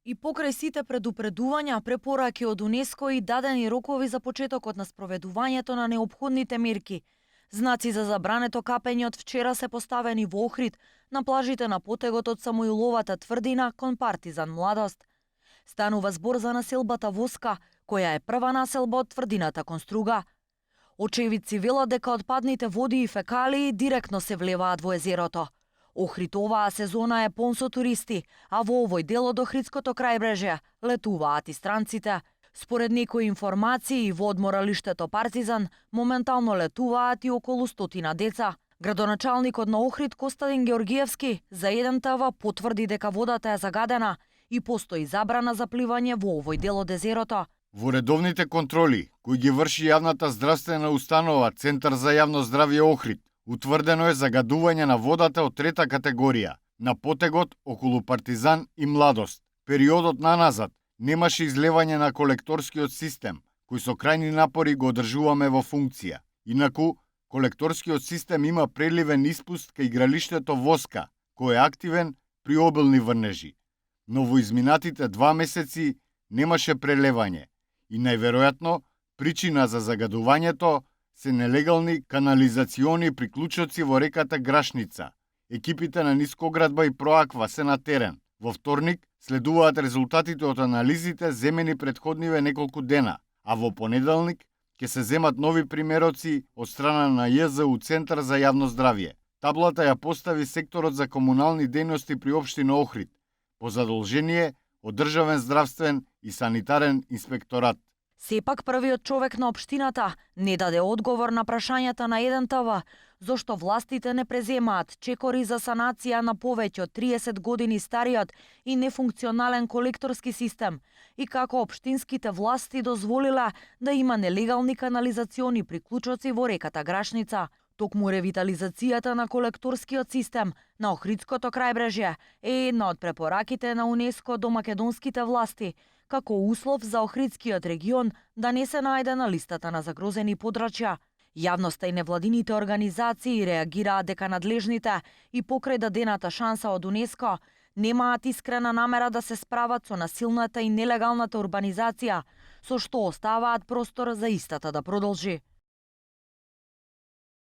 И покрај сите предупредувања, препораки од УНЕСКО и дадени рокови за почетокот на спроведувањето на неопходните мерки, знаци за забрането капење од вчера се поставени во Охрид, на плажите на потегот од Самуиловата тврдина кон Партизан Младост. Станува збор за населбата Воска, која е прва населба од тврдината кон Струга. Очевидци велат дека отпадните води и фекалии директно се влеваат во езерото. Охрид оваа сезона е полн со туристи, а во овој дел од Охридското крајбрежје летуваат и странците. Според некои информации, во одморалиштето Партизан моментално летуваат и околу 100 деца. Градоначалникот на Охрид Костадин Георгиевски за 1 ТВ потврди дека водата е загадена и постои забрана за пливање во овој дел од езерото. Во редовните контроли, кои ги врши јавната здравствена установа Центар за јавно здравје Охрид, утврдено е загадување на водата од 3 категорија, на потегот околу Партизан и Младост. Периодот наназад немаше излевање на колекторскиот систем, кој со крајни напори го одржуваме во функција. Инаку, колекторскиот систем има преливен испуст кај игралиштето Воска, кој е активен при обилни врнежи. Но во изминатите 2 месеци немаше прелевање и најверојатно причина за загадувањето се нелегални канализациони приклучоци во реката Грашница. Екипите на Нискоградба и Проаква се на терен. Во вторник следуваат резултатите од анализите земени претходниве неколку дена, а во понеделник ќе се земат нови примероци од страна на ЈЗУ Центар за јавно здравје. Таблата ја постави секторот за комунални дејности при општина Охрид, по задолжение од Државен здравствен и санитарен инспекторат. Сепак првиот човек на општината не даде одговор на прашањата на 1 ТВ, зошто властите не преземаат чекори за санација на повеќе од 30 години стариот и нефункционален колекторски систем и како општинските власти дозволила да има нелегални канализациони приклучоци во реката Грашница. Токму ревитализацијата на колекторскиот систем на Охридското крајбрежје е една од препораките на УНЕСКО до македонските власти, како услов за Охридскиот регион да не се најде на листата на загрозени подрачја. Јавноста и невладините организации реагираат дека надлежните и покрај дадената шанса од УНЕСКО немаат искрена намера да се справат со насилната и нелегалната урбанизација, со што оставаат простор за истата да продолжи.